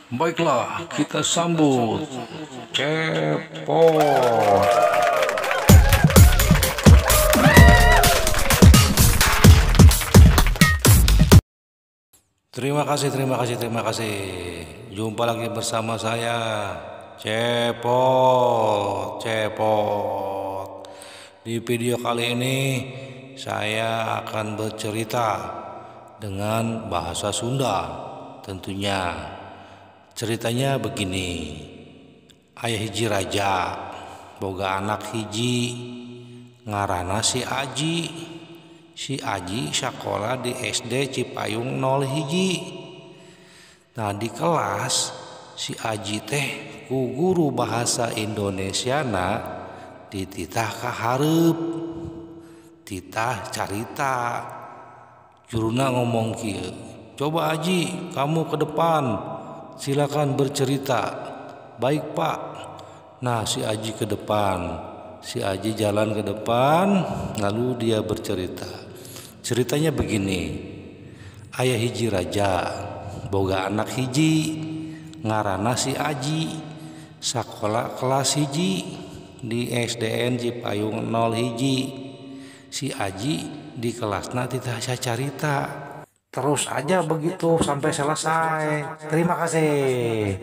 Baiklah, kita sambut Cepot. Terima kasih, terima kasih, terima kasih. Jumpa lagi bersama saya Cepot, Cepot. Di video kali ini saya akan bercerita dengan bahasa Sunda tentunya. Ceritanya begini. Aya hiji raja boga anak hiji ngaranna si Aji. Si Aji sakola di SD Cipayung 0 hiji. Nah, di kelas si Aji teh ku guru bahasa Indonesiana dititah ka hareup, titah carita. Juruna ngomong kieu, "Coba Aji, kamu ke depan, silakan bercerita." "Baik, Pak." Nah, si Aji ke depan. Si Aji jalan ke depan, lalu dia bercerita. Ceritanya begini. Aya hiji raja boga anak hiji ngaranna si Aji, sakola kelas hiji di SDN Cipayung 0 hiji. Si Aji di kelasna titah sacarita. Terus aja begitu sampai selesai. Terima kasih.